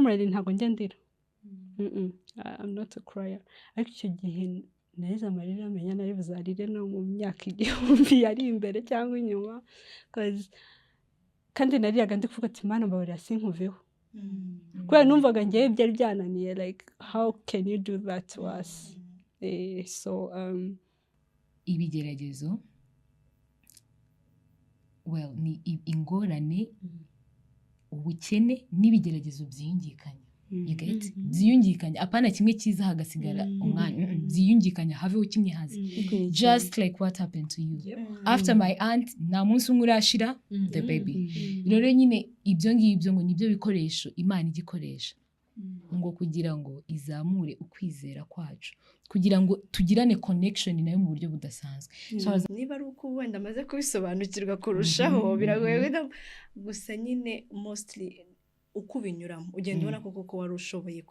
Normally ntabwo njya ndira. I'm not a crier. Ariko icyo gihe narize amarira, menya nari buzarire no mu myaka 1000 yari imbere cyangwa inyuma, kandi nariraga ndi kuvuga ati Mana mbabarira sinkuveho, kubera numvaga ngewe byari byananiye, like how can you do that to us? So ibigeragezo, well, ni ingorane, ubukene n'ibigeragezo byiyungikanya. You get? Byiyungikanya, apana kimwe kiza hagasigara umwanya, byiyungikanya haveho kimwe haze. Just like what happened to you. After my aunt, nta munsi umwe urashira the baby. Rero nyine ibyo ngibyo ngo nibyo bikoresho Imana igikoresha ngo kugira ngo izamure ukwizera kwacu, kugira ngo tugirane connection nayo mu buryo budasanzwe. So niba ari uko wenda amaze kubisobanukirwa kurushaho, biragoye gusa nyine mostly uko ubinyuramo ugenda ubona ko koko wari ushoboye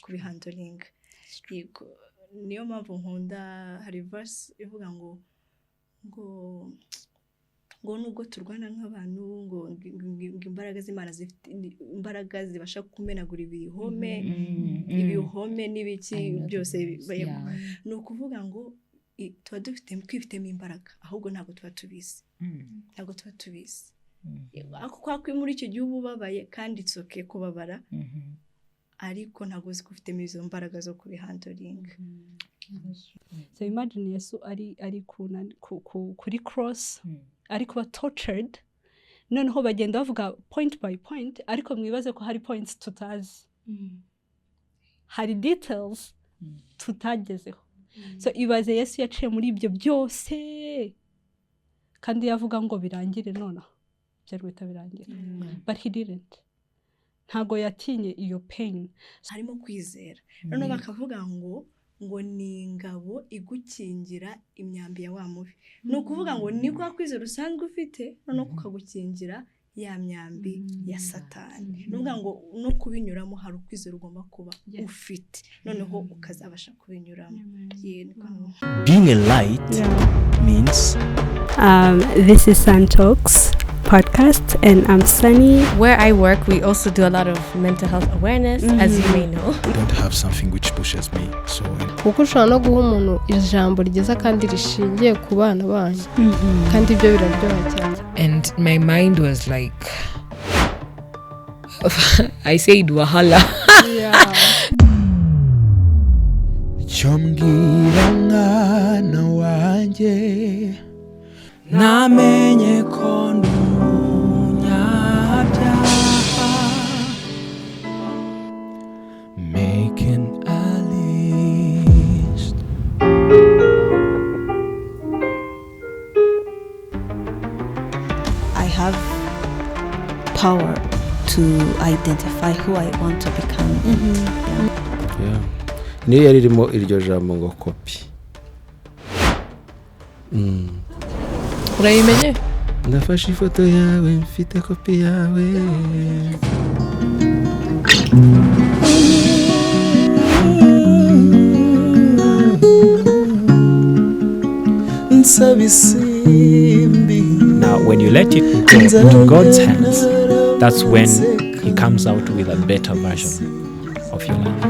kubihandlinga. Niyo mpamvu nkunda hari verse ivuga ngo ngo ngo nubwo turwana nk'abantu, ngo imbaraga z'Imana zifite imbaraga zibasha kumenagura ibihome, ibihome n'ibiki byose. Ni ukuvuga ngo tuba dufite twifitemo imbaraga, ahubwo ntabwo tuba tubizi, ntabwo tuba tubizi. Ako kwa muri icyo gihe uba ubabaye, kandi it's okay kubabara, ariko ntabwo uzi ko ufitemo izo mbaraga zo kubihandlinga. So imagine Yesu ari kuri cross, ari kuba tortured, noneho bagenda bavuga point by point, ariko mwibaze ko hari points tutazi, hari details tutagezeho. So ibaze Yesu yaciye muri ibyo byose, kandi yavuga ngo birangire nonaha byari guhita birangira, but he didn't. Ntago yatinye iyo pain. Harimo kwizera, noneho bakavuga ngo ni ingabo igukingira imyambi ya wa mubi. Ni ukuvuga ngo ni kwa kwizera usanzwe ufite, noneho kukagukingira ya myambi ya Satani. Ni ukuvuga ngo no kubinyuramo hari ukwizera ugomba kuba ufite, noneho ukazabasha kubinyuramo. Being a light means This is Sun Talks podcast, and I'm Sunny. Where I work, we also do a lot of mental health awareness, as you may know. I don't have something which pushes me. So kuko ushobora no guha umuntu ijambo ryiza kandi rishingiye ku bana banyu, kandi ibyo biraryoha cyane. And my mind was like, I said wahala. Cyo mbwira mwana wanjye, namenye ko ndi umunyabyaha. Making a list. I have power to identify who I want to become. Yeah. Niyo yari irimo iryo jambo ngo kopi. Urayimenye? Ndafashe ifoto yawe, mfite kopi yawe. Nsaba isimbi. Now, when you let it go into God's hands, that's when He comes out with a better version of your life.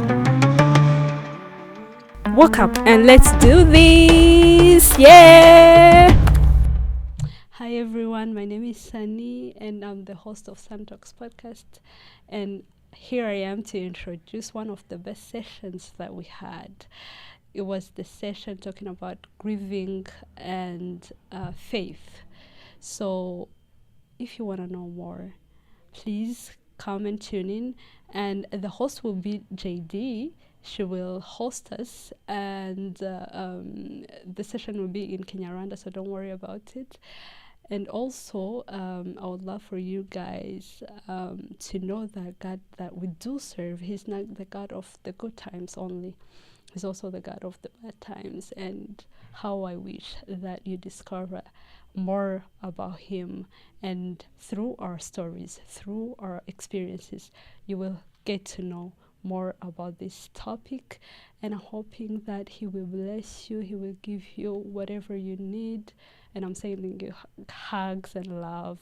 Wake up and let's do this! Yeah! Hi everyone, my name is Sunny and I'm the host of Sun Talks podcast. And here I am to introduce one of the best sessions that we had. It was the session talking about grieving and faith. So if you want to know more, please come and tune in. And the host will be JD. She will host us, and the session will be in Kinyarwanda, so don't worry about it. And also, I would love for you guys to know that God that we do serve, He's not the God of the good times only. He's also the God of the bad times. And how I wish that you discover more about Him. And through our stories, through our experiences, you will get to know more about this topic. And I'm hoping that He will bless you, He will give you whatever you need. And I'm sending you hugs and love.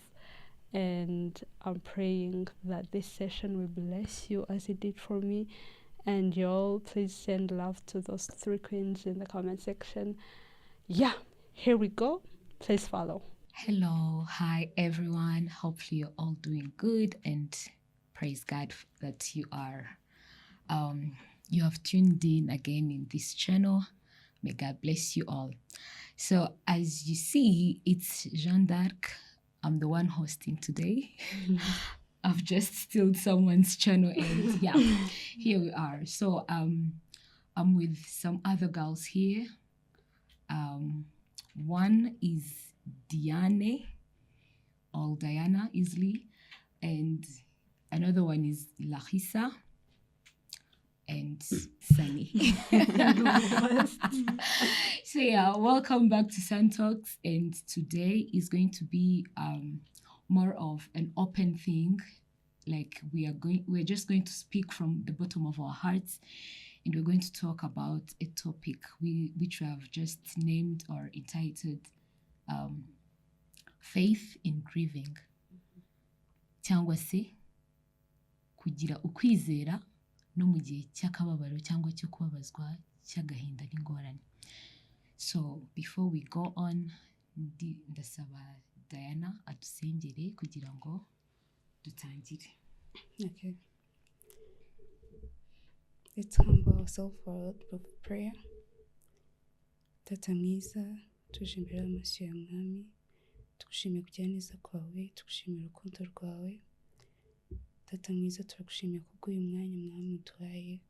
And I'm praying that this session will bless you as it did for me. And y'all, please send love to those three queens in the comment section. Yeah, here we go. Please follow. Hello, hi everyone. Hopefully you're all doing good and praise God that you are you have tuned in again in this channel. May God bless you all. So as you see, it's Jeanne d'Arc. I'm the one hosting today. I've just stealed someone's channel and yeah, here we are. So I'm with some other girls here. One is Diane or Diana Isley, and another one is Larissa and Sunny. So yeah, welcome back to Sun Talks, and today is going to be more of an open thing. Like we're just going to speak from the bottom of our hearts, and we're going to talk about a topic which we have just named or entitled Faith in Grieving. Cyangwa se kugira ukwizera no mu gihe cy'akababaro cyangwa cyo kubabazwa cy'agahinda n'ingorane. So before we go on, ndasaba Diana adusengere kugira ngo dutangire. Okay. Let's humble ourselves for a prayer. Data mwiza, tuje imbere y'amaso yawe Mwami, tugushimiye kugira neza kwawe, tugushimira urukundo rwawe. Data mwiza, turagushimiye kubw'uyu mwanya Mwami uduhaye.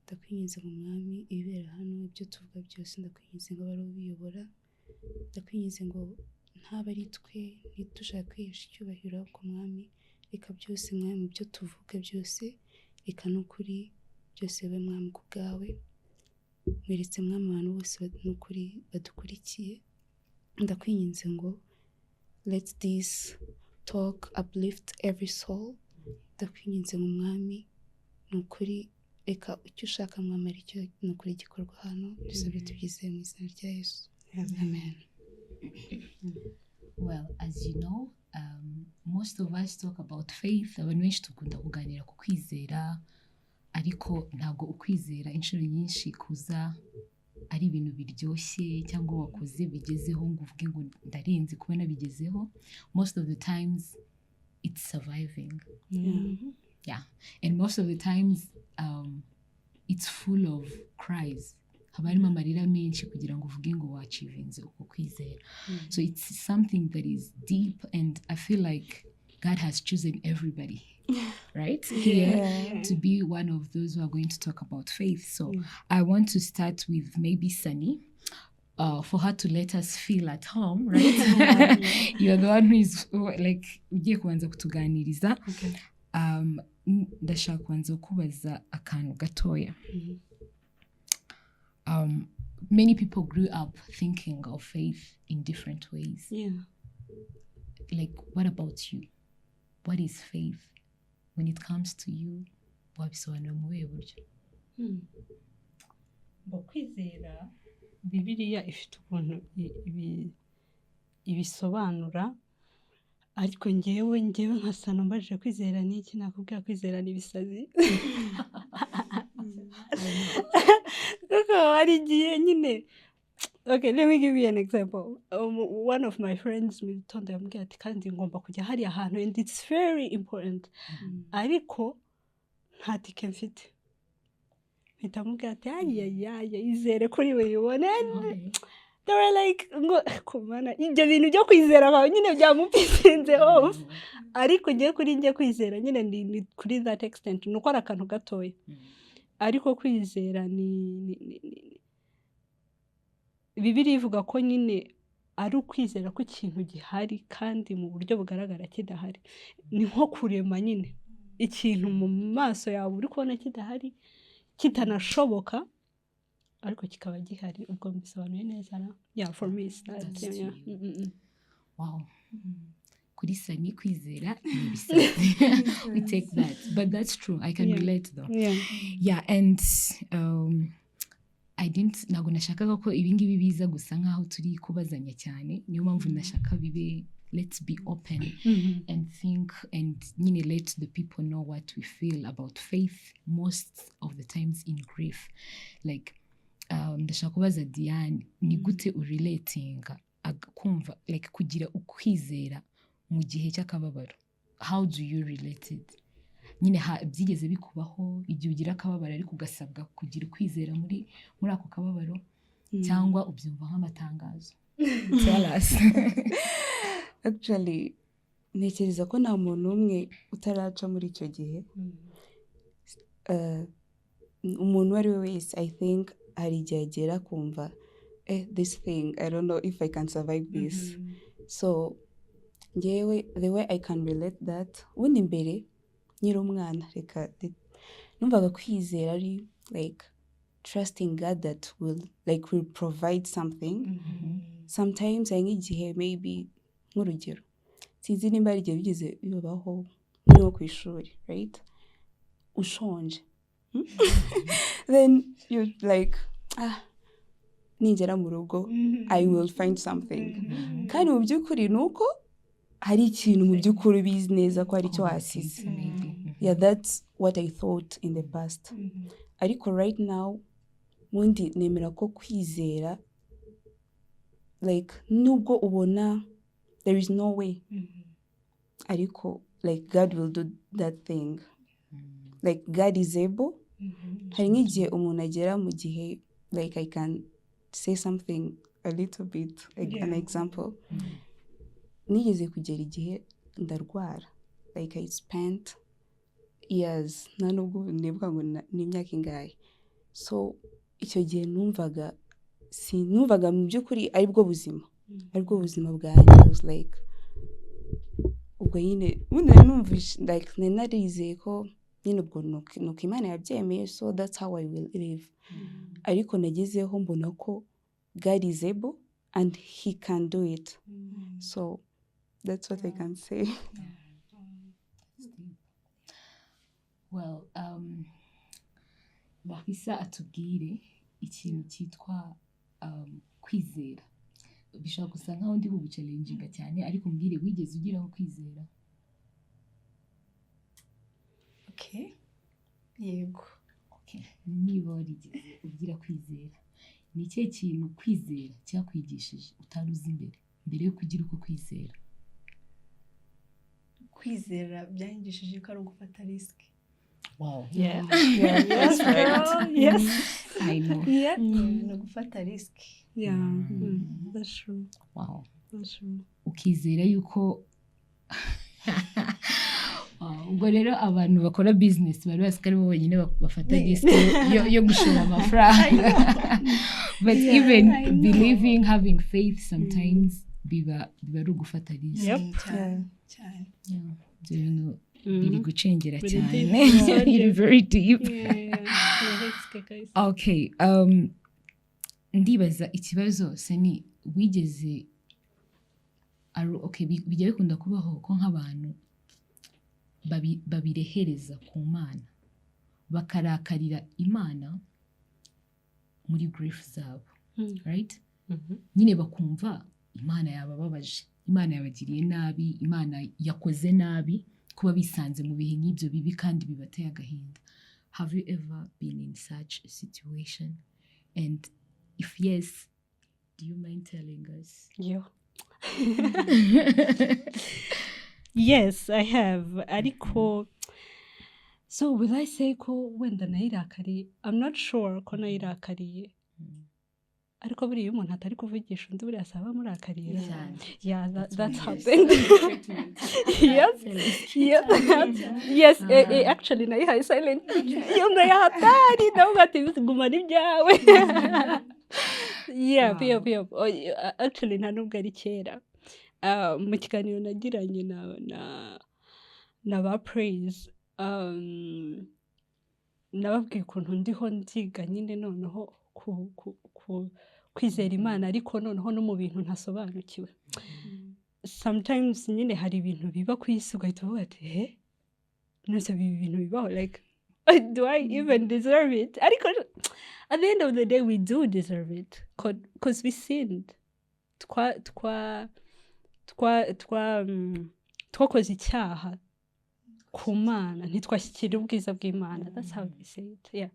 Ndakwinginze ngo Mwami ibibera hano, ibyo tuvuga byose, ndakwinginze ngo abe ari wowe ubiyobora. Ndakwinginze ngo ntaba ari twe, ntitushake kwihesha icyubahiro, ahubwo Mwami reka byose Mwami mu byo tuvuga byose, reka n'ukuri byose bibe Mwami ku bwawe. Mweretse Mwami abantu bose n'ukuri badukurikiye, ndakwinginze ngo let this talk uplift every soul. Ndakwinginze ngo Mwami ni ukuri reka icyo ushaka Mwami aricyo ni ukuri gikorwa hano, dusabye tubyizeye mu izina rya Yesu, amen. Well, as you know, most of us talk about faith. Abantu benshi dukunda kuganira ku kwizera, ariko ntabwo ukwizera inshuro nyinshi kuza ari ibintu biryoshye cyangwa wakoze bigezeho ngo uvuge ngo ndarenze kuba nabigezeho. Most of the times it's surviving. Yeah. And most of the times it's full of cries. Haba harimo amarira menshi kugira ngo uvuge ngo wachievinze uko kwizera. So it's something that is deep, and I feel like God has chosen everybody right here to be one of those who are going to talk about faith. So I want to start with maybe Sunny, for her to let us feel at home, right? You're the one who is like ugiye kubanza kutuganiriza. Ndashaka kubanza kubaza akantu gatoya. Many people grew up thinking of faith in different ways. Like, what about you? What is faith when it comes to you? Wabisobanura mu buhe buryo? Ngo kwizera, Bibiliya ifite ukuntu ibisobanura, ariko ngewe nka Sano mbajije kwizera ni iki, nakubwira kwizera ni ibisazi, kuko hari igihe nyine. Okay, let me give you an example. One of my friends mu gitondo yambwiye ati kandi ngomba kujya hariya hantu and it's very important, ariko nta tike mfite. Mpita mubwira ati ayayaya, izere kuri buyibone. They were like ngo kumana ibyo bintu byo kwizera kwawe nyine byamupissinze off, ariko ngiye kuri njye kwizera nyine ni kuri that extent, ni uko ari akantu gatoya, ariko kwizera ni Bibiliya ivuga ko nyine ari ukwizera ko ikintu gihari kandi mu buryo bugaragara kidahari. Ni nko kurema nyine ikintu mu maso yawe uri kubona kidahari, kitanashoboka, ariko kikaba gihari. Ubwo mbisobanuye neza na? Yeah, for me it's that. That's to you. Wow. Kuri Sani kwizera ni ibisazi. We take that, but that's true. I can relate though. Yeah, and I didn't, ntabwo nashakaga ko ibingibi biza gusa nkaho turi kubazanya cyane, niyo mpamvu nashaka bibe Let's be open and think and nyine let the people know what we feel about faith most of the times in grief. Like, ndashaka kubaza Diane, ni gute urelatinga kumva, like, kugira ukwizera mu gihe cy'akababaro? How do you relate it? Nyine byigeze bikubaho igihe ugira akababaro ariko ugasabwa kugira ukwizera muri ako kababaro, cyangwa ubyumva nk'amatangazo? Tell us. Actually, ntekereza ko nta muntu umwe utaraca muri icyo gihe. Umuntu uwo ari we wese, I think, hari igihe agera kumva, "This thing, I don't know if I can survive this." So ngewe, the way I can relate that, ubundi mbere nkiri umwana, reka numvaga kwizera ari like trusting God that will, like, will provide something. Sometimes hari nk'igihe, maybe nk'urugero, sinzi nimba hari igihe bigeze bibabaho muri nko ku ishuri, right? Ushonje. Then you like, "Ah, ningera mu rugo I will find something." Kandi mu by'ukuri ni uko hari ikintu mu by'ukuri ubizi neza ko hari icyo wasize. Yeah, that's what I thought in the past. Ariko right now, ubundi nemera ko kwizera, like, nubwo ubona there is no way, ariko like God will do that thing. Like, God is able. Hari nk'igihe umuntu agera mu gihe, like, I can say something a little bit like an example. Nigeze kugera igihe ndarwara, like, I spent years, nta nubwo nibuka ngo ni imyaka ingahe. So icyo gihe numvaga, sinumvaga mu by'ukuri aribwo buzima bwanjye. I was like, ubwo nyine ubundi nari numvise, like, nari narizeye ko nyine ubwo nuko Imana yabyemeye, so that's how I will live. Ariko nagezeho mbona ko God is able and he can do it. So that's what I can say. That's deep. Well, Marisa atubwire ikintu cyitwa kwizera. Bishobora gusa nkaho ndi buguchallenginga cyane, ariko mbwire, wigeze ugiraho kwizera? Okay, yego. Okay. Niba warigeze ugira kwizera, ni ikihe kintu kwizera cyakwigishije utari uzi mbere yo kugira uko kwizera? Kwizera byanyigishije ko ari ugufata risk. Wow. Yeah, that's right. Yes. I know. Ni ugufata risk. Yeah, that's true. That's true. Ukizera yuko. Wow, ubwo rero abantu bakora business bari bazi ko aribo bonyine bafata risk yo gushora amafaranga, but even I know. believing, having faith, sometimes biba ari ugufata risk. Cyane cyane. Yeah, ibyo bintu biri gucengera Biri cyane. deep. So Biri deep. very deep. Yeah. Risk, guys. Okay, ndibaza ikibazo seni wigeze okay, bijya bikunda kubaho ko nk'abantu babirehereza ku Mana, bakarakarira Imana muri grief zabo, right? Nyine bakumva Imana yabababaje, Imana yabagiriye nabi, Imana yakoze nabi kuba bisanze mu bihe nk'ibyo bibi kandi bibateye agahinda. Have you ever been in such a situation, and if yes, do you mind telling us? Yo. Yes, I have. Ariko so will I say ko wenda nayirakariye? I'm not sure ko nayirakariye. Ariko buriya iyo umuntu atari kuvugisha undi, buriya asaba amurakariye. Cyane. Yeah, That's that's one, yes. happened. Yes, actually nayihaye silent. Iyo ndayahatari ndavuga ati gumana ibyawe. Yeah, yeah. Oh, yeah, actually nta nubwo ari kera. Ah, mu kiganiro nagiranye na ba Praise, nababwiye ukuntu ndiho ndiga nyine noneho ku kwizera Imana, ariko noneho no mu bintu ntasobanukiwe. Sometimes nyine hari ibintu biba ku isi ugahita uvuga ati, "He, none ibi bintu bibaho, like, do I even deserve it?" Ariko at the end of the day we do deserve it because we sinned. Twa twa twakoze icyaha ku Mana, ntitwashyikira ubwiza bw'Imana. That's how they say it, yeah.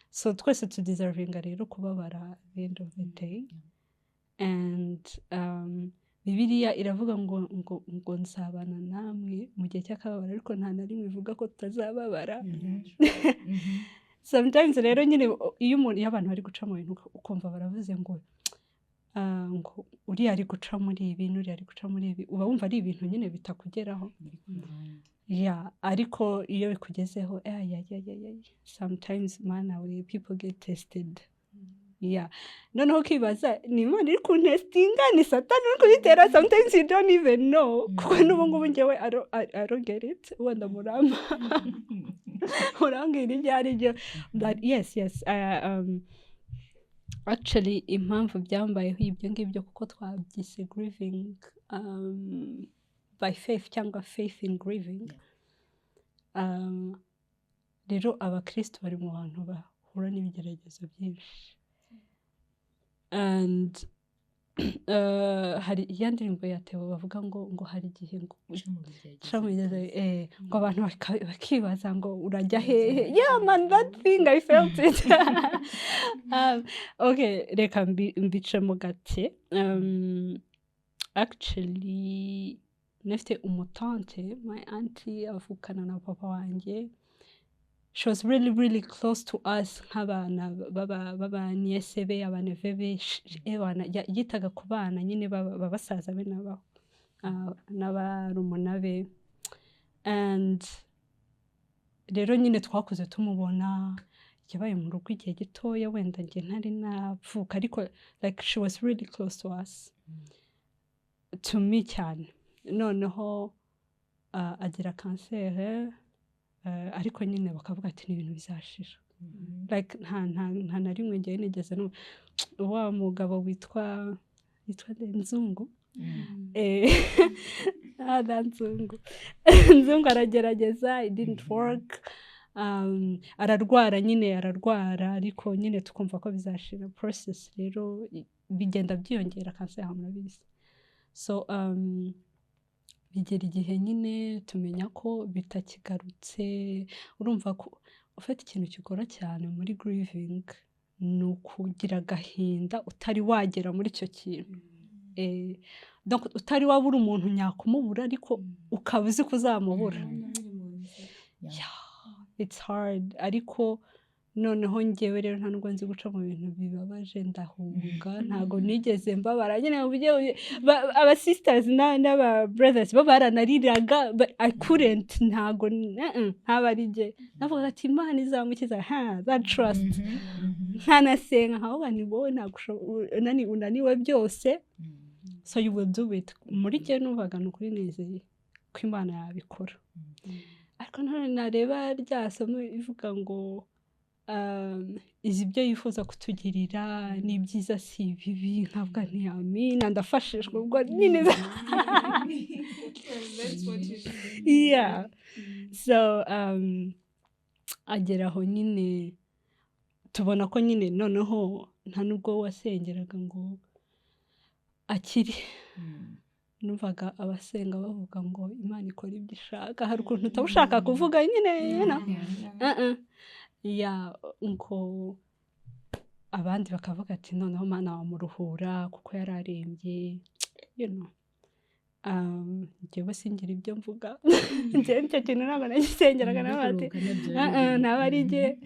So twese tudeservinga rero kubabara at the end of the day. And Bibiliya iravuga ngo nzabana namwe mu gihe cy'akababaro, ariko nta na rimwe ivuga ko tutazababara. Sometimes rero nyine iyo abantu bari guca mu bintu, ukumva baravuze ngo uriya ari guca muri ibi n'uriya ari guca muri ibi, uba wumva ari ibintu nyine bitakugeraho. Yeah, ariko iyo bikugezeho, ay, sometimes, mana we, people get tested. Yeah, noneho ukibaza, ni Imana iri kuntestinga, ni Satani uri kubitera? Sometimes you don't even know, kuko n'ubu ngubu njyewe I don't get it. Wenda murambwira ibyo ari byo. But yes, actually impamvu byambayeho ibyo ngibyo, kuko twabyise grieving by faith cyangwa faith in grieving. Rero abakristo bari mu bantu bahura n'ibigeragezo byinshi. And hari iya ndirimbo ya Theo bavuga ngo hari igihe ngo uca mu bigeragezo, ngo abantu bakibaza ngo urajya hehe. Yeah man, that thing, I felt it. Okay, reka mbicemo gake. Actually nafite umutante, my auntie, avukana na papa wanjye. She was really really close to us nk'abana b'abanièces be, abaneveux be. Ebana, yitaga ku bana nyine babasaza be n'abarumuna be. And rero nyine twakuze tumubona. Yabaye mu rugo igihe gitoya, wenda njye ntari navuka, ariko like she was really close to us, to me cyane. Noneho agira kanseri, ariko nyine bakavuga ati ni ibintu bizashira. Like nta na rimwe ngewe nigeze numva wa mugabo witwa nde? Nzungu. Na Nzungu aragerageza, it didn't work. Ararwara nyine, ararwara, ariko nyine tukumva ko bizashira. Process rero bigenda byiyongera, kanseri murabizi. So bigera igihe nyine tumenya ko bitakigarutse. Urumva ko ufite ikintu kigora cyane muri grieving ni ukugira agahinda utari wagera muri icyo kintu. Donc utari wabura umuntu nyakumubura, ariko ukaba uzi ko uzamubura. Yeah, it's hard. Ariko noneho njyewe rero nta nubwo nzi guca mu bintu bibabaje, ndahunga. Ntabwo nigeze mbabara nyine mu buryo aba sisters n'aba brothers bo baranariraga, but I couldn't. Ntago ntaba ari njye. Navugaga ati Imana izamukiza, ha, that trust. Nkanasenga nkavuga ni wowe, ntabwo unaniwe byose, so you will do it. Muri njye numvaga ni ukuri nizeye ko Imana yabikora. Ariko none nareba rya somo ivuga ngo izi ibyo yifuza kutugirira ni byiza si ibibi, nkavuga nti amina, ndafashijwe ubwo nyine. That's what you should. Yeah, so agera aho nyine tubona ko nyine noneho nta nubwo wasengeraga ngo akire. Numvaga abasenga bavuga ngo Imana ikora ibyo ishaka, hari ukuntu utaba ushaka kuvuga nyine. Uh-uh. Yeah, ngo abandi bakavuga ati noneho Mana wamuruhura kuko yari arembye. Njyewe singira ibyo mvuga. Njyewe icyo kintu ntabwo nagisengeraga, nawe ati "Uh-uh, ntaba ari jye."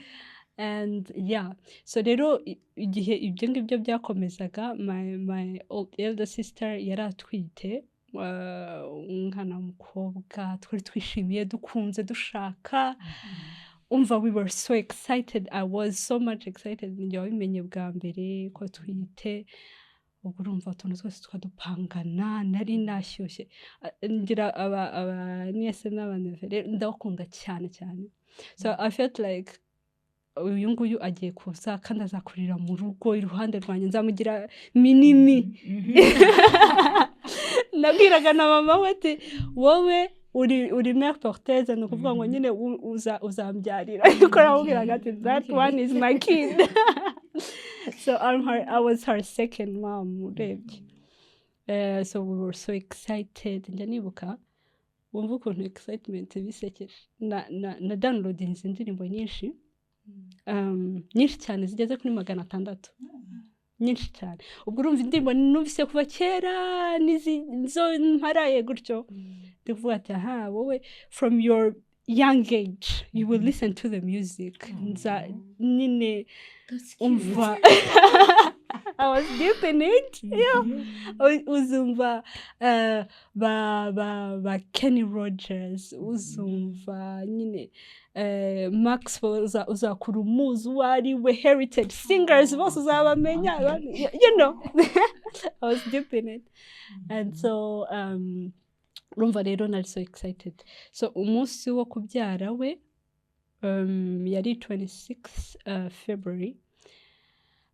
And yeah, so rero igihe ibyo ngibyo byakomezaga, my old elder sister yari atwite umwana w'umukobwa. Twari twishimiye, dukunze, dushaka. Umva, we were so excited. I was so much excited. Ninjye wabimenye bwa mbere ko atwite. Ubwo urumva utuntu twose twadupangana, nari nashyushye. Ah, ngira aba nièces n'abaneveux rero ndabakunda cyane cyane. So I felt like uyu nguyu agiye kuza kandi azakurira mu rugo iruhande rwanjye, nzamugira mini-me. Nabwiraga na mama we ati wowe uri mère porteuse, ni ukuvuga ngo nyine uzambyarira. Ariko namubwiraga ati that one is my kid. So I was her second mom urebye. So we were so excited. Njya nibuka, wumva ukuntu excitement bisekeje, na downloadinze indirimbo nyinshi, nyinshi cyane, zigeze kuri 600, nyinshi cyane. Ubwo urumva indirimbo numvise kuva kera n'izo mparaye gutyo, ndi kuvuga ati: "Aha wowe, from your young age you will listen to the music." Nza nyine umva, I was deep in it, yeah. Uzumva ba Kenny Rogers, uzumva nyine Maxwell, uzakura umuzi uwo ari we, Heritage Singers bose uzabamenya. I was deep in it and so urumva rero nari so excited. So umunsi wo kubyara we yari 26 February.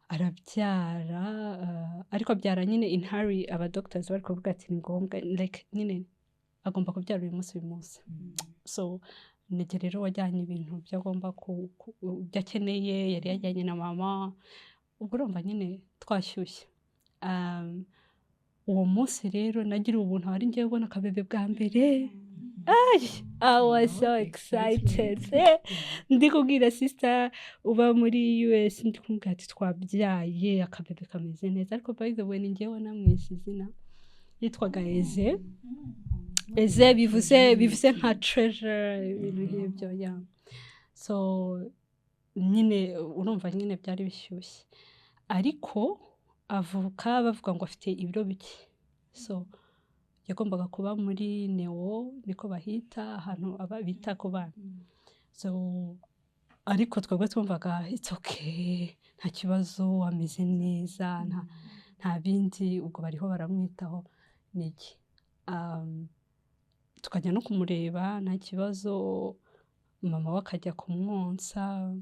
Arabyara, ariko abyara nyine in hurry. Aba doctors bari kuvuga ati ni ngombwa, like nyine agomba kubyara uyu munsi, uyu munsi. So nige rero wajyanye ibintu byo agomba ibyo akeneye, yari yajyanye na mama. Ubwo urumva nyine twashyushye. Uwo munsi rero nagira ubuntu, hari ngiye ubona akabebe bwa mbere. Ay, I was so excited. Ndi kubwira sister uba muri US, ndi kumubwira ati twabyaye, akabebe kameze neza. Ariko by the way, ni njyewe namwise izina, yitwaga Eze. Eze bivuze nka treasure, ibintu nk'ibyo, yeah. So nyine urumva nyine byari bishyushye, ariko avuka bavuga ngo afite ibiro bike, so yagombaga kuba muri neo, niko bahita ahantu aba bita ku bana. So ariko twebwe twumvaga it's okay, nta kibazo, ameze neza, nta bindi. Ubwo bariho baramwitaho niki, tukajya no kumureba, nta kibazo, mama we akajya kumwonsa,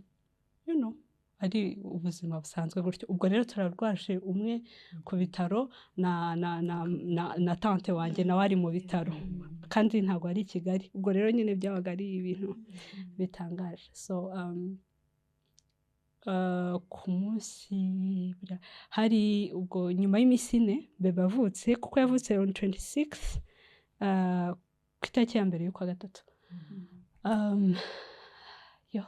ari ubuzima busanzwe gutyo. Ubwo rero turarwaje umwe ku bitaro na tante wanjye nawe ari mu bitaro, kandi ntabwo ari i Kigali. Ubwo rero nyine byabaga ari ibintu bitangaje. So ku munsi hari ubwo nyuma y'iminsi 4 bebe avutse, kuko yavutse on 26, ku itariki ya mbere y'ukwa gatatu, yo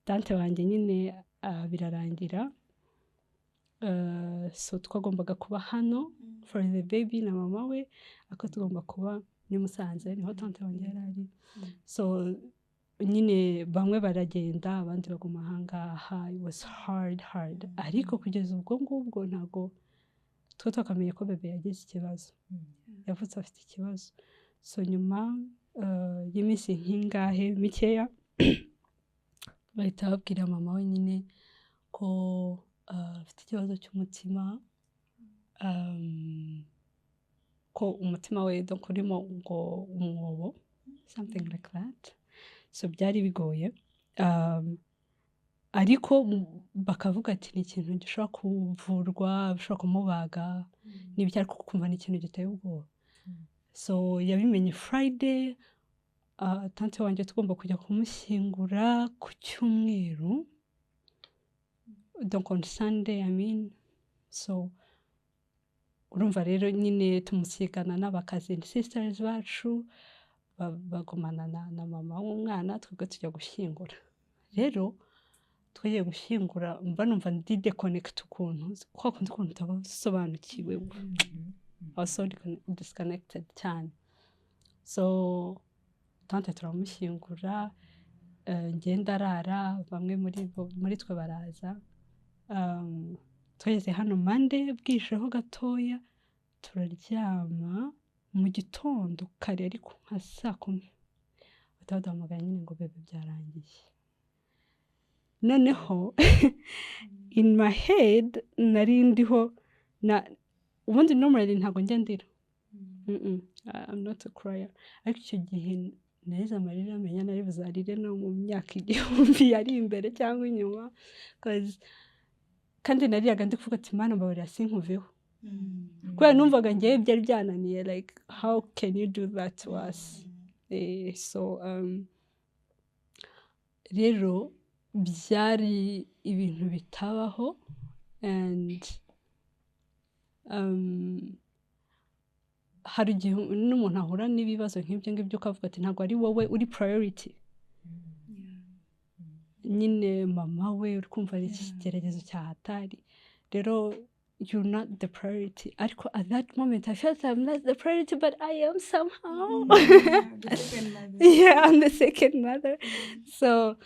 tante wanjye nyine birarangira. So twagombaga kuba hano for the baby na mama we, ariko tugomba kuba muri Musanze, niho tante wanjye yari ari. So nyine bamwe baragenda, abandi baguma ahangaha. It was hard, hard, ariko kugeza ubwo ngubwo ntabwo twe twakamenye ko bebe yagize ikibazo, yavutse afite ikibazo. So nyuma y'iminsi nk'ingahe mikeya, bahita babwira mama we nyine ko afite ikibazo cy'umutima, ko umutima we donc urimo ngo umwobo, something like that. So byari bigoye, ariko bakavuga ati ni ikintu gishobora kuvurwa, bashobora kumubaga n'ibyo, ariko kumva ni ikintu giteye ubwoba. So yabimenye Friday, tante wanjye tugomba kujya kumushyingura ku cyumweru, donc on Sunday, I mean. So urumva rero nyine tumusigana n'aba cousin sisters bacu, bagumana na mama w'umwana, twebwe tujya gushyingura. Rero twagiye gushyingura, mba numva ndi disconnect ukuntu, kwa kundi ukuntu utaba usobanukiwe. I was so disconnected cyane. So tante turamushyingura, ngenda arara, bamwe muri bo muri twe baraza. Twageze hano Monday bwijeho gatoya, turaryama. Mu gitondo kare, ariko nka saa 10, bahita baduhamagara nyine ngo bebe byarangiye. Noneho in my head nari ndiho na ubundi normally ntabwo njya ndira. I'm not a crier, ariko icyo gihe narize amarira, menya nari buzarire no mu myaka 1000 yari imbere cyangwa inyuma. Kandi nariraga ndi kuvuga ati: "Mana, mbabarira sinkuveho," kubera numvaga ngewe byari byananiye, like how can you do that to us? So rero byari ibintu bitabaho and Hari igihe n'umuntu ahura n'ibibazo nk'ibyo ngibyo, ukavuga ati ntabwo ari wowe uri priority nyine. Mama we uri kumva ari ikigeragezo cya hatari, rero you're not the priority. Ariko at that moment I felt I'm not the priority, but I am somehow. Yeah, I'm the second mother. So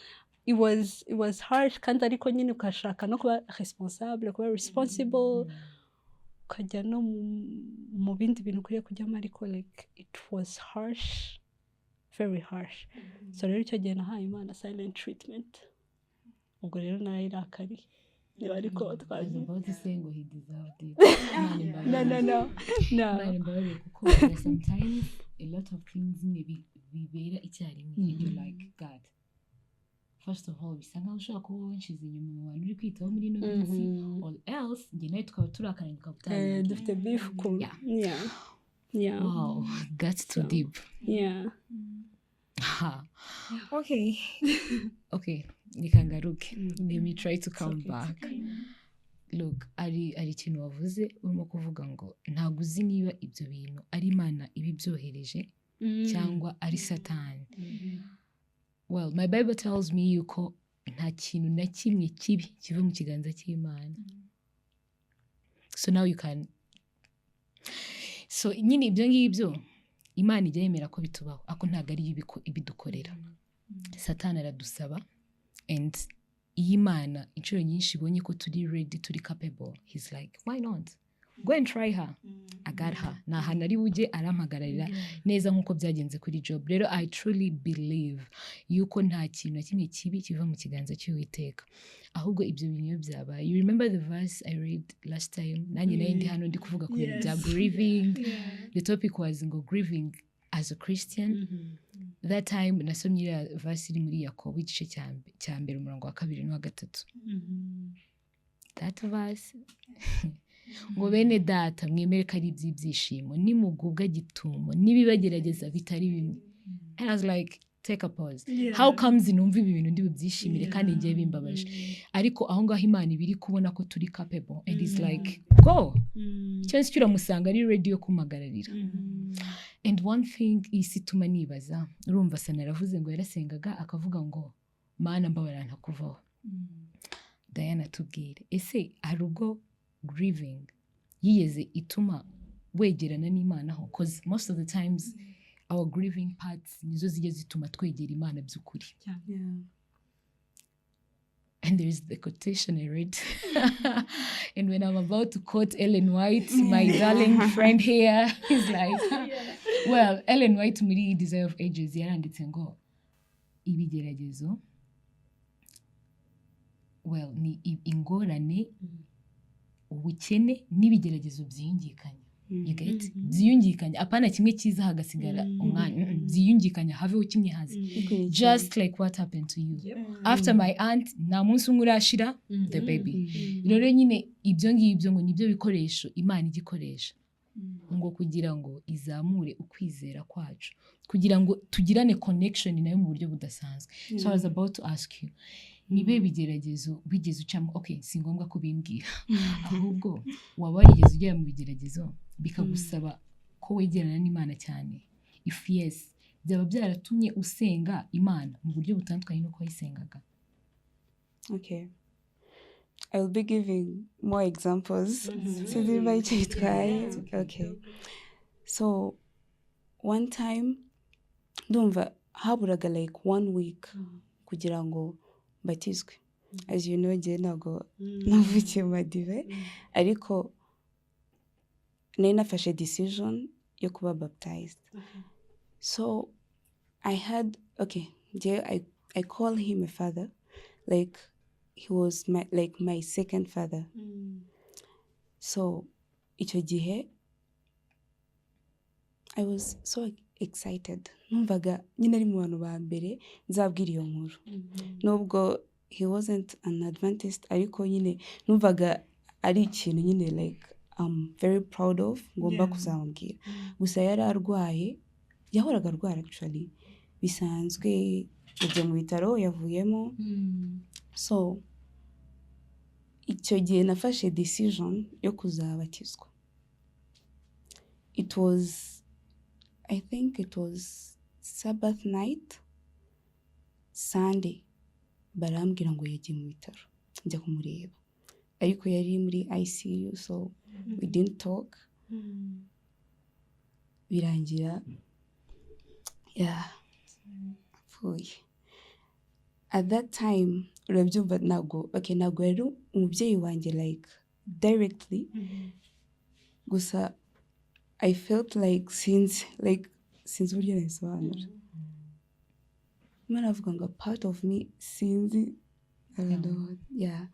it was harsh kandi, ariko nyine ukashaka no kuba responsable, kuba responsible, ukajya no mu bindi bintu ukwiye kujyamo, ariko like it was harsh, very harsh. So rero icyo gihe nahaye Imana silent treatment. Ubwo rero narayirakariye, niba ariko I was twabyita. about to say ngo he deserved it. Imana. No. Imana imbabarire, kuko there are sometimes a lot of things nyine bibera icyarimwe and you're like, "God, first of all, bisa nkaho ushobora kuba wanshize inyuma mu bantu uri kwitaho muri ino minsi, or else njye nawe tukaba turakaranye, ukaba utabimbwiye." Dufite beef ku Yeah. Wow, that's too So, deep. Yeah. Ha. Okay, reka ngaruke. Let me try to come back. Look, ari ikintu wavuze, urimo kuvuga ngo ntabwo uzi niba ibyo bintu ari Imana ibibyohereje cyangwa ari Satani. Well, my Bible tells me yuko nta kintu na kimwe kibi kiva mu kiganza cy'Imana. So now you can, so nyine ibyo ngibyo Imana ijya yemera ko bitubaho, ariko ntabwo ariyo ibidukorera. Satani aradusaba, and iyo Imana inshuro nyinshi ibonye ko turi ready, turi capable, he's like, "Why not go and try her? I got her." Ni ahantu ari bujye arampagararira neza, nk'uko byagenze kuri Job. Rero I truly believe yuko nta kintu na kimwe kibi kiva mu kiganza cy'Uwiteka. Ahubwo ibyo bintu iyo byabaye, you remember the verse I read last time, nanjye nari ndi hano ndi kuvuga ku bintu bya grieving. The topic was ngo grieving as a Christian. That time nasomye iriya verse iri muri Yakobo igice cya mbere, umurongo wa kabiri n'uwa gatatu. That verse ngo, "Bene Data, mwemere ko ari iby'ibyishimo nimugubwa gitumo n'ibibagerageza bitari bimwe." And I was like, take a pause. How comes numva ibi bintu ndi bubyishimire kandi ngiye bimbabaje? Ariko aho ngaho Imana iba iri kubona ko turi capable and is like, go, cyangwa se uramusanga ari ready yo kumpagararira. And one thing isi ituma nibaza, urumva Sana aravuze ngo yarasengaga akavuga ngo, "Mana, mbabarira ntakuvaho." Diana, tubwire, ese hari ubwo grieving yigeze ituma wegerana n'Imana ho? Cause most of the times our grieving parts nizo zijya zituma twegera Imana by'ukuri. And there is the quotation I read. And when I'm about to quote Ellen White, my darling friend here is like, well, Ellen White muri Desire of Ages yaranditse ngo ibigeragezo, well, ni ingorane, ubukene n'ibigeragezo byiyungikanya. You get? Byiyungikanya, apana kimwe kiza hagasigara umwanya. Byiyungikanya, haveho kimwe haze. Just like what happened to you after my aunt, nta munsi umwe urashira, the baby. Rero nyine ibyo ngibyo ngo nibyo bikoresho Imana ijya ikoresha ngo kugira ngo izamure ukwizera kwacu, kugira ngo tugirane connection nayo mu buryo budasanzwe. So I was about to ask you, nibe bigeragezo wigeze ucamo? Okay, si ngombwa kubimbwira, ahubwo waba warigeze ugera mu bigeragezo bikagusaba ko wegerana n'Imana cyane? If yes, byaba byaratumye usenga Imana mu buryo butandukanye n'uko wayisengaga? Okay. I will be giving more examples. Sinzi niba icyo bitwaye. Okay. So one time, ndumva haburaga like one week kugira ngo mbatizwe. As you know, njye ntabwo navukiye mu madive, ariko nari nafashe decision yo kuba baptized. So I had, okay, njye I call him a father, like he was my, like my second father. So icyo gihe I was so excited. Numvaga nyine ari mu bantu ba mbere nzabwira iyo nkuru. Nubwo he wasn't an Adventist, ariko nyine numvaga ari ikintu nyine like I'm very proud of, ngomba kuzamubwira. Gusa yari arwaye, yahoraga arwara actually, bisanzwe, yagiye mu bitaro yavuyemo. So icyo gihe nafashe decision yo kuzabatizwa. It was, I think it was Sabbath night, Sunday barambwira ngo yagiye mu bitaro. Njya kumureba, ariko yari muri ICU, so we didn't talk. Birangira, yeah, apfuye. At that time, urabyumva, ntabwo, okay, ntabwo yari umubyeyi wanjye like directly, gusa I felt like, sinzi, like sinzi uburyo nabisobanura. Imana avuga ngo part of me, sinzi, I don't know, yeah,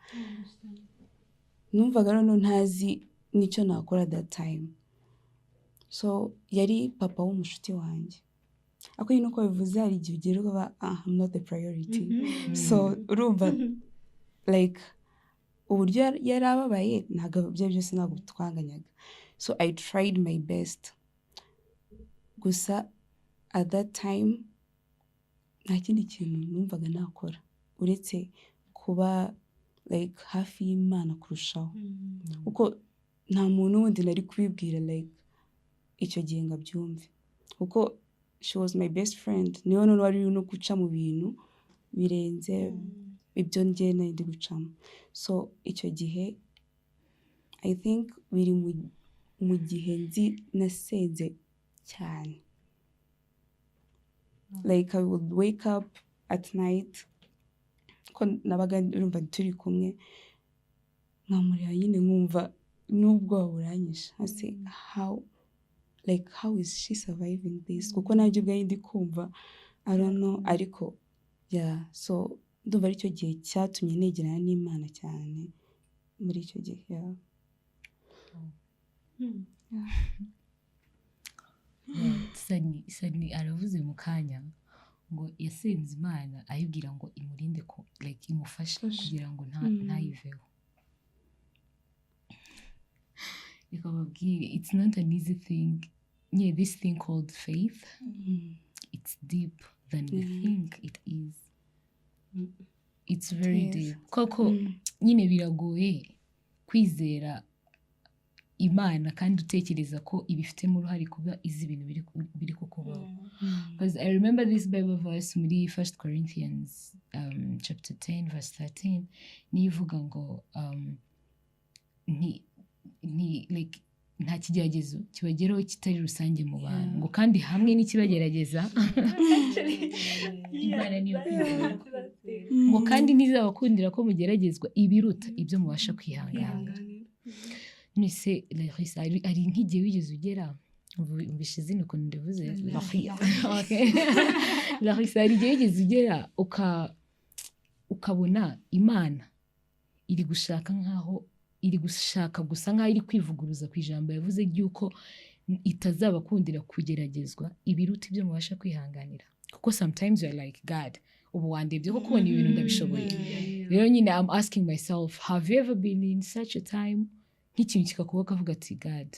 numvaga noneho ntazi n'icyo nakora that time. So yari papa w'umushuti wanjye, ariko nyine uko bivuze, hari igihe ugera ukaba, ah, I'm not the priority. So urumva, like uburyo yari ababaye, ntabwo ibyo byose, ntabwo twanganyaga. So I tried my best, gusa at that time nta kindi kintu numvaga nakora uretse kuba like hafi y'Imana kurushaho, kuko nta muntu wundi nari kubibwira like icyo gihe ngo abyumve, kuko she was my best friend. Niwe none wari uri no guca mu bintu birenze ibyo njye nari ndi gucamo. So icyo gihe, I think biri mu gihe nzi nasenze cyane. Like I would wake up at night, ko nabaga urumva turi kumwe, nkamureba nyine nkumva n'ubwoba buranyishe. Ase how, like how is she surviving this? Kuko nanjye ubwanjye ndi kumva I don't know, ariko yeah, so ndumva aricyo gihe cyatumye negerana n'Imana cyane muri icyo gihe, yeah. Yeah. Sani aravuze mu kanya ngo yasenze Imana ayibwira ngo imurinde ko like imufashe kugira ngo ntayiveho. Reka babwire, it's not an easy thing. Yeah, this thing called faith, it's deep than we think it is. It's very deep koko. Nyine biragoye kwizera Imana kandi utekereza ko ibifitemo uruhare kuba izi ibintu biri kukubaho. Because I remember this Bible verse muri First Corinthians chapter 10 verse 13, niyo ivuga ngo nti like nta kigeragezo kibageraho kitari rusange mu bantu, ngo kandi hamwe n'ikibagerageza Imana niyo kwizerwa, ngo kandi ntizabakundira ko mugeragezwa ibiruta ibyo mubasha kwihanganira. None Larissa, hari nk'igihe wigeze ugera, umvishe izina ukuntu ndivuze, Larissa. Okay. Larissa, hari igihe wigeze ugera ukabona Imana iri gushaka nkaho iri gushaka gusa nkaho iri kwivuguruza ku ijambo yavuze ry'uko itazabakundira kugeragezwa ibiruta ibyo mubasha kwihanganira? Kuko sometimes you are like, God, ubu wandebye ko kubona ibintu ndabishoboye. Rero nyine I'm asking myself, have you ever been in such a time, nk'ikintu kikakuba kavuga ati, God,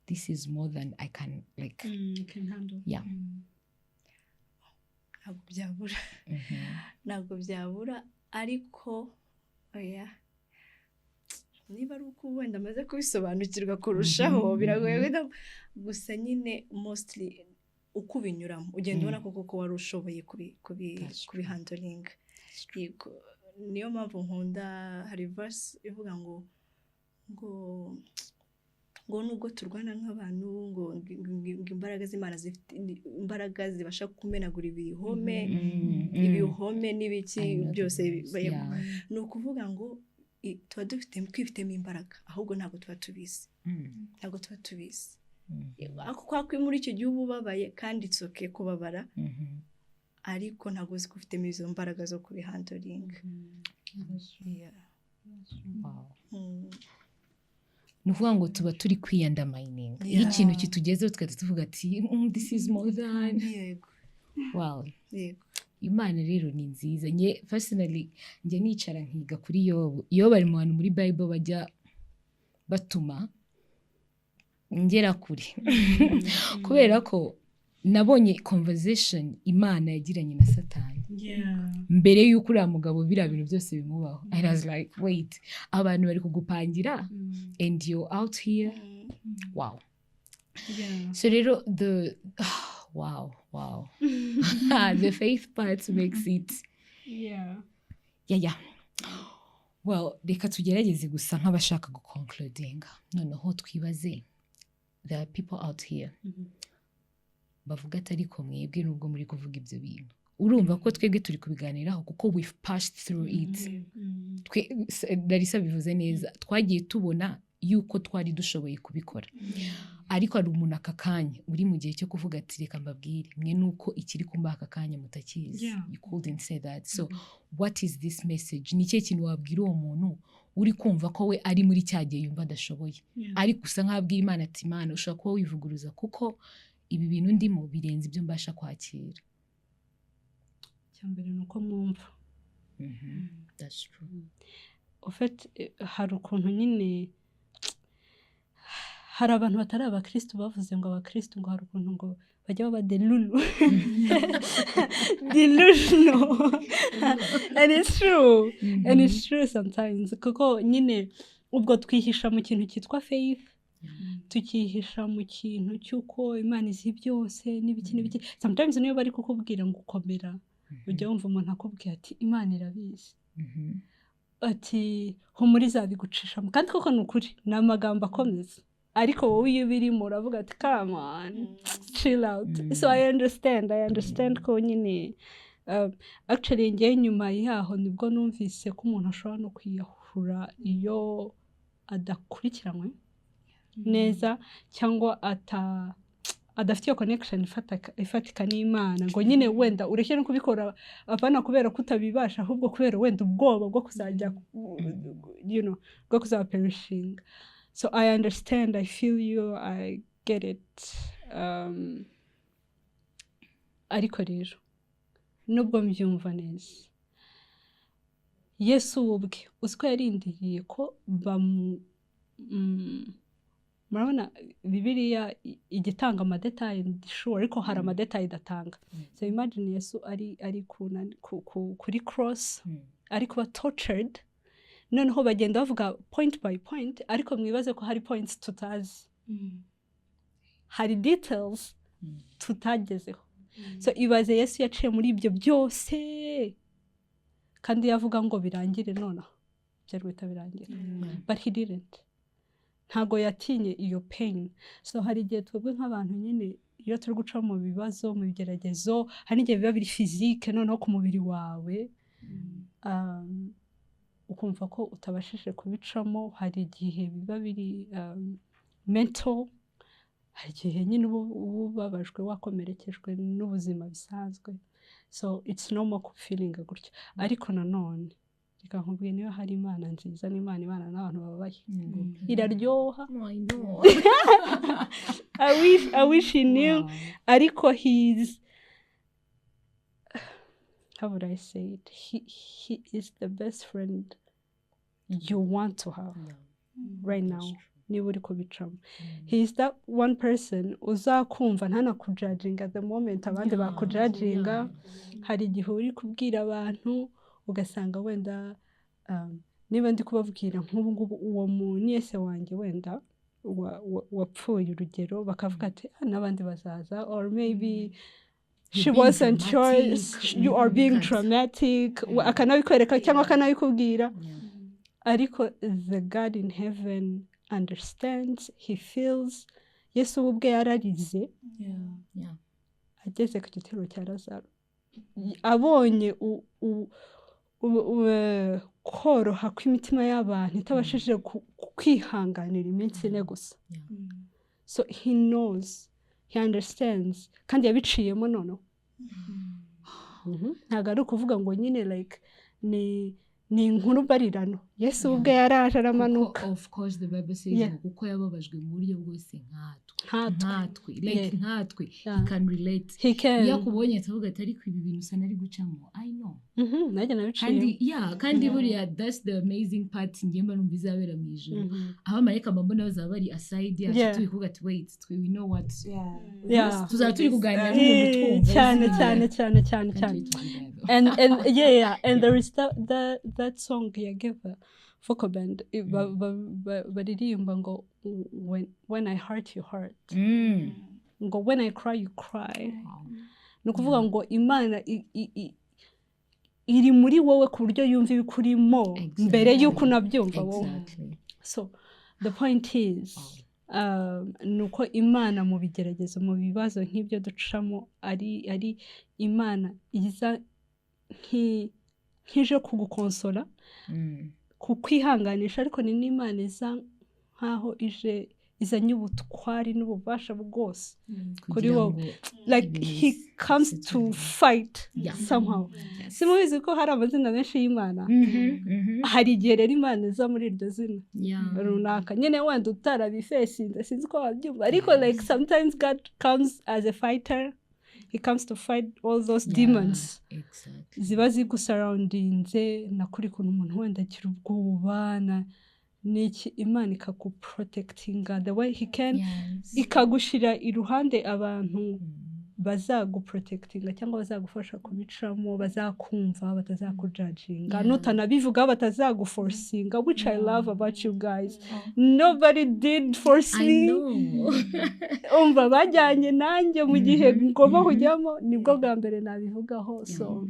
this is more than I can like You can handle. Yeah. Ntabwo byabura, ntabwo byabura, ariko oya, niba ari uko wenda amaze kubisobanukirwa kurushaho, biragoye wenda, gusa nyine mostly uko ubinyuramo ugenda ubona ko koko wari ushoboye kubihandlinga. Yego, niyo mpamvu nkunda, hari verse ivuga ngo nubwo turwana nk'abantu, ngo imbaraga z'Imana zifite imbaraga zibasha kumenagura ibihome, ibihome n'ibiki byose. Ni ukuvuga ngo tuba dufite, twifitemo imbaraga, ahubwo ntabwo tuba tubizi, ntabwo tuba tubizi. Ako kwa ko muri icyo gihe uba ubabaye, kandi it's okay kubabara, ariko ntabwo uzi ko ufitemo izo mbaraga zo kubihandlinga. Yeah. Ni ukuvuga ngo tuba turi kwiundermininga iyo ikintu kitugezeho tugahita tuvuga ati, "This is more than." Wow. Imana rero ni nziza. Nye personally njya nicara nkiga kuri Yobu. Yobu ari mu bantu muri Bible bajya batuma ngera kure, kubera ko nabonye conversation Imana yagiranye na Satani mbere y'uko uriya mugabo biriya bintu byose bimubaho. And I was like, wait, abantu bari kugupangira and you're out here. Wow. So rero the wow, the faith part makes it yeah. Well, reka tugerageze gusa nk'abashaka guconcludinga. Noneho twibaze, there are people out here bavuga ati: "Ariko mwebwe, nubwo muri kuvuga ibyo bintu, urumva ko twebwe turi kubiganiraho kuko we've passed through it." Larissa bivuze neza, twagiye tubona yuko twari dushoboye kubikora, ariko hari umuntu aka kanya uri mu gihe cyo kuvuga ati: "Reka mbabwire, mwe nuko ikiri kumba aka kanya mutakizi." You couldn't say that. So what is this message? Ni ikihe kintu wabwira uwo muntu uri kumva ko we ari muri cya gihe yumva adashoboye, ariko usa nk'aho abwira Imana ati: "Imana, ushobora kuba wivuguruza, kuko ibi bintu ndimo birenze ibyo mbasha kwakira"? Icya mbere ni uko mwumva. That's true. Ufite hari ukuntu nyine hari abantu batari abakirisitu bavuze ngo abakirisitu ngo hari ukuntu ngo bajya baba delulu, delusional, and it's true, and it's true sometimes, kuko nyine ubwo twihisha mu kintu cyitwa faith, tukihisha mu kintu cy'uko Imana izi byose n'ibiki n'ibiki. Sometimes niyo bari kukubwira ngo ukomera, ujya wumva umuntu akubwira ati: "Imana irabizi," ati: "Humura, izabigucishamo." Kandi koko ni ukuri, ni amagambo akomeza, ariko wowe iyo ubirimo uravuga ati: "Come on, chill out." So I understand ko nyine actually ngewe nyuma yaho nibwo numvise ko umuntu ashobora no kwiyahura iyo adakurikiranywe neza cyangwa adafite iyo connection ifatika n'Imana, ngo nyine wenda ureke no kubikora, apana kubera ko utabibasha, ahubwo kubera wenda ubwoba bwo kuzajya bwo kuzaperishinga. So I understand, I feel you, I get it. Ariko rero nubwo mbyumva neza, Yesu we ubwe uzi ko yarindiriye ko bamu murabona Bibiliya ijya itanga amadétails, ndi sure, ariko hari amadétails idatanga. So imagine Yesu ari kuri cross, ari kuba tortured, noneho bagenda bavuga point by point, ariko mwibaze ko hari points tutazi, hari details tutagezeho. So ibaze Yesu yaciye muri ibyo byose, kandi yavuga ngo birangire nonaha, byari guhita birangira, but he didn't. Ntago yatinye iyo pain. So hari igihe twebwe nk'abantu nyine, iyo turi guca mu bibazo, mu bigeragezo, hari n'igihe biba biri physique, noneho ku mubiri wawe, ukumva ko utabashije kubicamo. Hari igihe biba biri mental, hari igihe nyine uba ubabajwe, wakomerekejwe n'ubuzima bisanzwe. So it's normal feeling gutyo. Ariko nanone reka nkubwiye, niba hari Imana nziza, n'Imana ibana n'abantu bababaye, iraryoha. I know. I wish he knew. Ariko he's, how would I say it, he is the best friend you want to have right now. Niba uri kubicamo, he is that one person uzakumva, ntanakujudginga the moment abandi bakujudginga. Hari igihe uri kubwira abantu ugasanga wenda niba ndi kubabwira nk'ubu ngubu uwo munièce wanjye wenda wapfuye, urugero, bakavuga ati: "Ah, n'abandi bazaza," or maybe You're she being wasn't yours, dramatic. you are being dramatic, akanabikwereka cyangwa akanabikubwira. Ariko the God in heaven understands, he feels. Yesu we ubwe yararize ageze ku gitero cya Lazaro, abonye koroha kw'imitima y'abantu itabashije kwihanganira iminsi 4 gusa. So he knows, he understands, kandi yabiciyemo noneho. Ntabwo ari ukuvuga ngo nyine like ni inkuru mbarirano. Yesu ubwe yaraje aramanuka. Kuko of course the Bible says ngo kuko yababajwe mu buryo bwose nkatwe. Nkatwe. Nkatwe, like nkatwe. He can relate. He can. Iyo akubonye atavuga ati: "Ariko ibi bintu usa nari gucamo, I know." Nanjye nabiciyemo. Kandi yeah, kandi buriya that's the amazing part njye mba numva izabera mu ijuru. Abamarayika mba mbona bazaba bari aside yacu, turi kuvuga ati: "Wait, twe we know what." Tuzaba turi kuganira n'umuntu twumva. Cyane, cyane, cyane, cyane, Can't cyane. wait to be there, though. And yeah, and there is that that song ya Geva Vocal Band, baririmba ngo when I hurt, you hurt, ngo when I cry, you cry. Ni ukuvuga ngo Imana iri muri wowe ku buryo yumva ibikurimo mbere y'uko unabyumva wowe. So the point is, ni uko Imana mu bigeragezo, mu bibazo nk'ibyo ducamo, ari Imana iza nk'ije kugukonsora, kukwihanganisha, ariko ni n'Imana iza nk'aho ije izanye ubutwari n'ububasha bwose kuri Kugira wowe, ngo like ibintu he comes to fight somehow. Simubizi ko hari amazina menshi y'Imana? Hari igihe rero Imana iza muri iryo zina runaka nyine, wenda utarabifesinze, sinzi ko wabyumva, ariko like sometimes God comes as a fighter. He comes to fight all those demons ziba zigusurroundinze, na kuri kuntu umuntu wenda agira ubwoba na niki, Imana ikaguprotectinga the way he can, ikagushira iruhande abantu bazaguprotectinga cyangwa bazagufasha kubicamo, bazakumva, batazakujudginga, nutanabivuga batazaguforcinga, which I love about you guys. Nobody did force I me. know. Umva, bajyanye nanjye mu gihe ngomba kujyamo, nibwo bwa mbere nabivugaho. So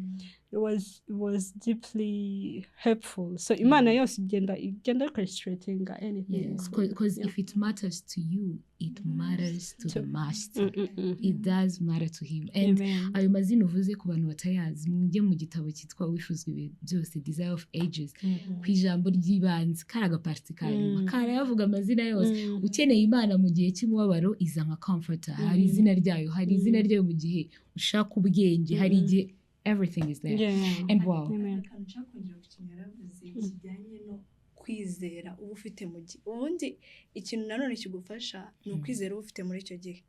it was deeply helpful. So Imana yose igenda orchestrating anything. Yes, because if it matters to you, it matters to the master. It does matter to him. And Amen. Ayo mazina uvuze, ku bantu batayazi, mujye mu gitabo cyitwa Wifuzwa Ibihe Byose, Desire of Ages, ku ijambo ry'ibanze kari agaparti ka nyuma, karayavuga amazina yose. Ukeneye Imana mu gihe cy'umubabaro, iza nka comforter, hari izina ryayo, hari izina ryayo mu gihe ushaka ubwenge, hari igihe everything is there. And wow. Amen. Akantu nshaka kongera ku kintu yaravuze kijyanye no kwizera uba ufite mu gihe, ubundi ikintu nanone kigufasha ni ukwizera uba ufite muri icyo gihe.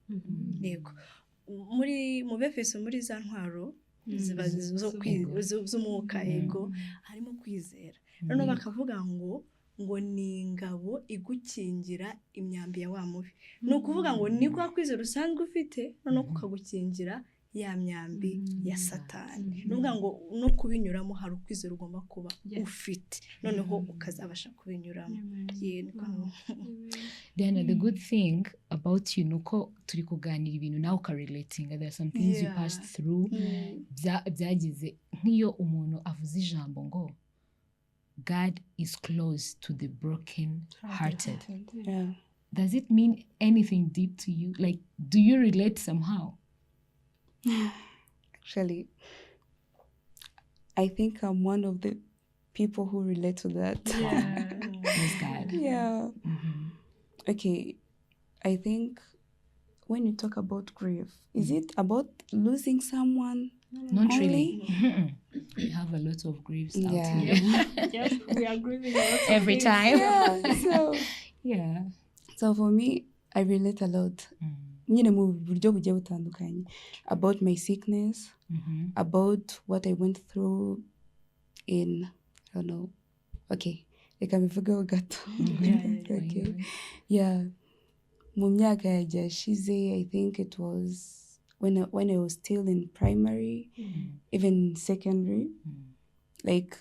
Yego, muri mu Befeso, muri za ntwaro ziba z'umwuka, yego, harimo kwizera. Noneho bakavuga ngo ni ingabo igukingira imyambi ya wa mubi. Ni ukuvuga ngo ni kwa kwizera usanzwe ufite, noneho kukagukingira ya myambi ya Satani. Ni ukuvuga ngo no kubinyuramo hari ukwizera ugomba kuba ufite, noneho ukazabasha kubinyuramo. Yego. Diana, the good thing about you ni uko turi kuganira ibintu nawe ukarelatinga. There are some things you passed through, byagize nk'iyo umuntu avuze ijambo ngo God is close to the broken hearted. Does it mean anything deep to you? Like, do you relate somehow? Actually, I think I'm one of the people who relate to that. Praise God. Yeah. Okay. I think when you talk about grief, is it about losing someone Not only? Really. We have a lot of griefs out here. Yes, we are grieving a lot of Every things. time. Yeah. So, so for me, I relate a lot. Nyine mu buryo bugiye butandukanye, about my sickness, about what I went through in, I don't know. Okay, reka mbivugeho gato. Okay. Yeah. Mu myaka yagiye yashize, I think it was when I was still in primary, even secondary, like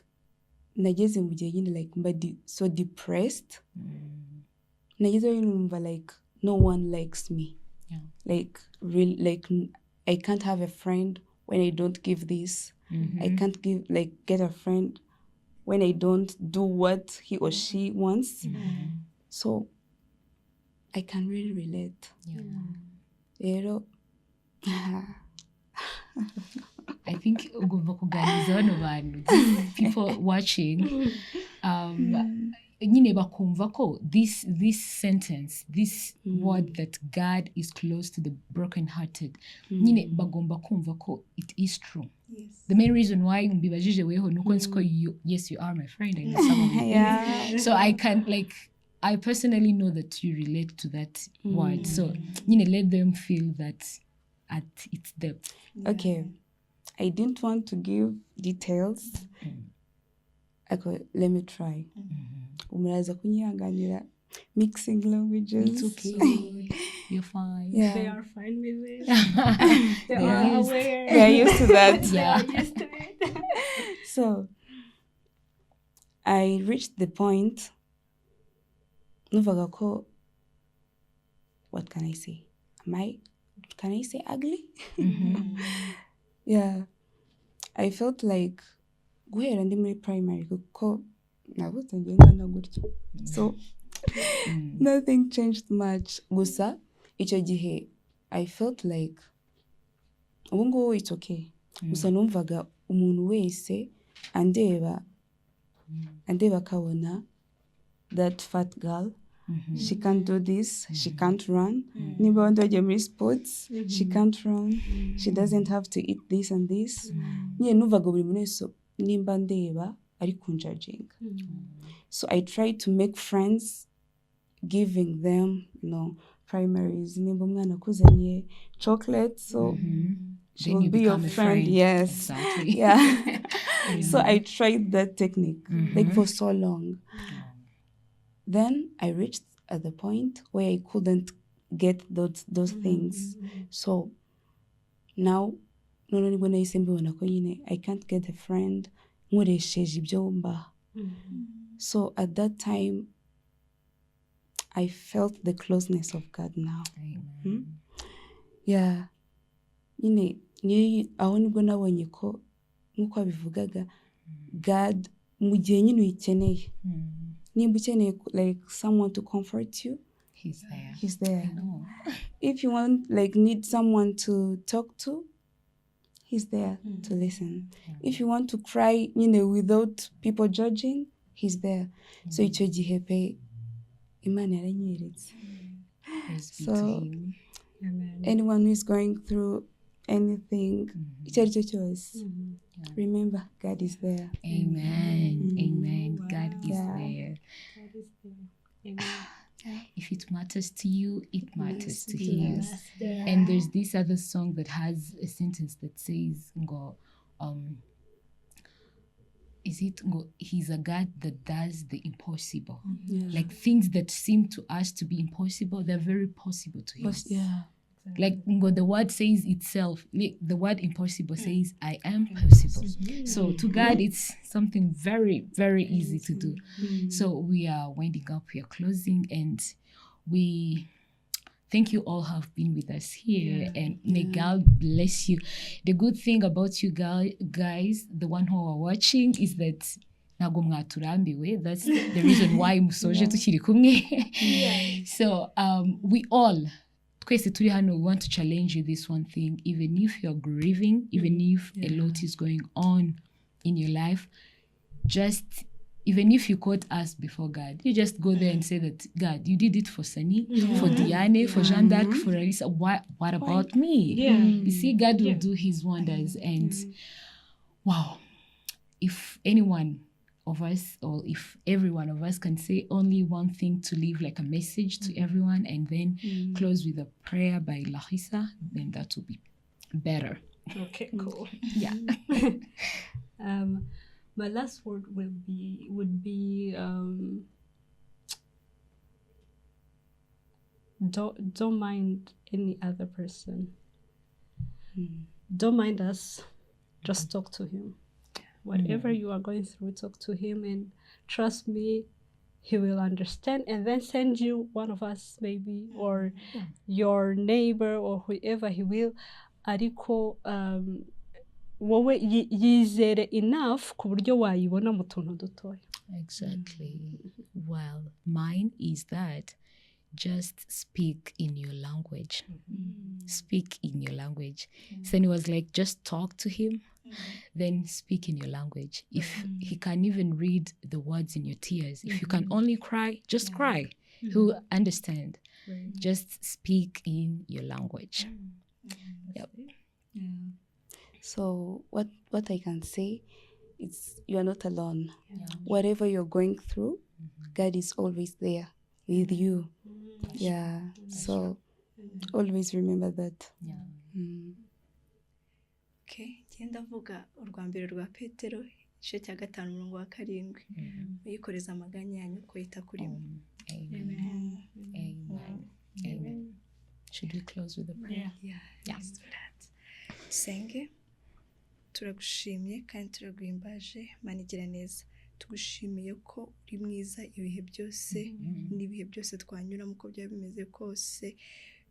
nageze mu gihe nyine like mba so depressed. Nageze nyine numva like no one likes me. Like real, like I can't have a friend when I don't give this. I can't give, like, get a friend when I don't do what he or she wants. So I can really relate. Rero I think ugomba kuganiriza bano bantu, these people watching, nyine bakumva ko this sentence, this word that God is close to the broken hearted, nyine bagomba kumva ko it is true. The main reason why mbibajije weho nuko nzi ko you, yes, you are my friend. I know some of the things. So I can, like, I personally know that you relate to that word, so nyine let them feel that at its depth. Okay. I didn't want to give details. Okay, let me try. Muraza kunyihanganira mixing languages. It's okay, you're fine. Yeah. They are fine with it. They are aware. They are used to that. They are used to it. So I reached the point numvaga ko, what can I say? Am I can I say ugly? Yeah. I felt like guhera ndi muri primary, kuko navutse ngiye ngana gutyo, so nothing changed much. Gusa icyo gihe I felt like, ubu ngubu it's okay, gusa numvaga umuntu wese andeba akabona that fat girl, she can't do this, she can't run. Niba abandi bagiye muri sports, she can't run, she doesn't have to eat this and this. Nyine numvaga buri muntu wese nimba ndeba ari kunjudginga. So I tried to make friends, giving them, primaries, nimba umwana akuzaniye chocolate, so she Then will you be your become a friend. Friend. Yes. Yeah. So I tried that technique like for so long. Then I reached at the point where I couldn't get those things. So now none nibwo nahise mbibona ko nyine I can't get a friend nkoresheje ibyo mbaha. So at that time I felt the closeness of God now. Yeah. Nyine niyo aho nibwo nabonye ko, nk'uko wabivugaga, God mu gihe nyine uyikeneye, nimba ukeneye like someone to comfort you, He's there. He's there. I know. If you want, like, need someone to talk to, he's there to listen. If you want to cry without people judging, he's there. So icyo gihe pe Imana yaranyeretse. Praise be to So him. Anyone who is going through anything, icyo ari cyo cyose, remember God is there. Amen. Amen. God is there. God is there. Amen. If it matters to you, it matters to him. Yes. And there's this other song that has a sentence that says, ngo, is it ngo, he's a God that does the impossible. Like things that seem to us to be impossible, they're very possible to him. Like ngo, the word says itself, like, the word impossible says, "I am possible." So to God, it's something very, very easy to do. So we are winding up, we are closing, and we thank you all have been with us here, and may God bless you. The good thing about you guys, the one who are watching, is that ntabwo mwaturambiwe. That's the reason why musoje tukiri kumwe. So we all, twese turi hano, we want to challenge you this one thing. Even if you're grieving, even if a lot is going on in your life, just even if you quote us before God, you just go there and say that, "God, you did it for Sunny, for Diane, for Jeanne d'Arc, for Alisa. What about me?" You see, God will do his wonders. And wow, if anyone of us, or if every one of us can say only one thing to leave like a message to everyone and then close with a prayer by Larissa, then that will be better. Okay, cool. Yeah. My last word will be would be don't mind any other person. Don't mind us. Just talk to him. Whatever you are going through, talk to him, and trust me, he will understand and then send you one of us maybe, or your neighbor, or whoever he will. Ariko wowe yizere enough ku buryo wayibona mu tuntu dutoya. Exactly. Well, mine is that just speak in your language. Speak in your language. Then he was like, just talk to him, then speak in your language. If he can even read the words in your tears, if you can only cry, just cry. He'll understand. Just speak in your language. Yep. Yeah. So what I can say is you are not alone. Whatever you're going through, God is always there with you. Yeah. So always remember that. Okay, ngenda ndavuga urwa mbere rwa Petero igice cya gatanu umurongo wa karindwi, muyikoreze amaganya yanyu ko yita kuri mwe. Amen. Amen. Amen. Should we close with a prayer? Yeah, let's do that. Dusenge. Turagushimye kandi turaguhimbaje, Mana igira neza. Tugushimiye ko uri mwiza ibihe byose n'ibihe byose twanyuramo, uko byaba bimeze kose.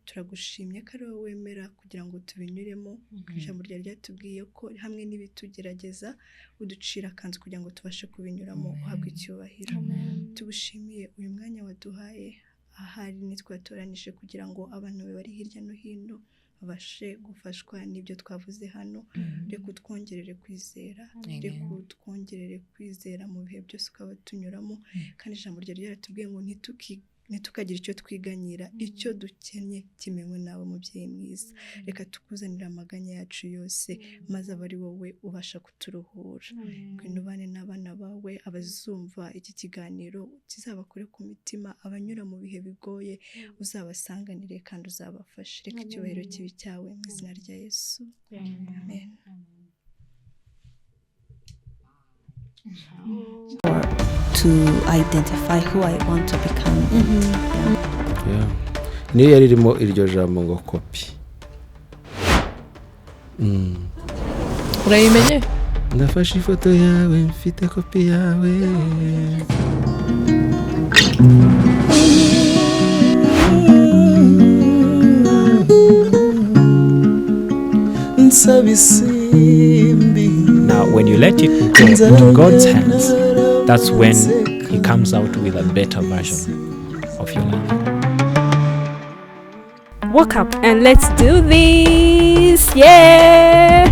Turagushimye ko ari wowe wemera kugira ngo tubinyuremo. Ijambo ryawe ryatubwiye ko hamwe n'ibitugerageza uducira akanzu kugira ngo tubashe kubinyuramo, uhabwe icyubahiro. Tugushimiye uyu mwanya waduhaye, ahari nitwatoranije kugira ngo abantu bari hirya no hino babashe gufashwa n'ibyo twavuze hano. Reka utwongerere kwizera, reka utwongerere kwizera mu bihe byose ukaba tunyuramo. Kandi ijambo ryawe ryaratubwiye ngo ntitukagire icyo twiganyira, icyo dukennye kimenywe nawe mubyeyi mwiza. Reka tukuzanire amaganya yacu yose, maze abe ari wowe ubasha kuturuhura. Ngwino ubane n'abana bawe, abazumva iki kiganiro kizabakure ku mitima, abanyura mu bihe bigoye uzabasanganire kandi uzabafashe. Reka icyubahiro kibe cyawe mu izina rya Yesu, amen. To identify who I want to become. Yeah. Niyo yari irimo iryo jambo ngo kopi. Urayimenye? Ndafashe ifoto yawe, mfite kopi yawe. Now, when you let it go into God's hands, that's when He comes out with a better version of your life. Wake up and let's do this! Yeah!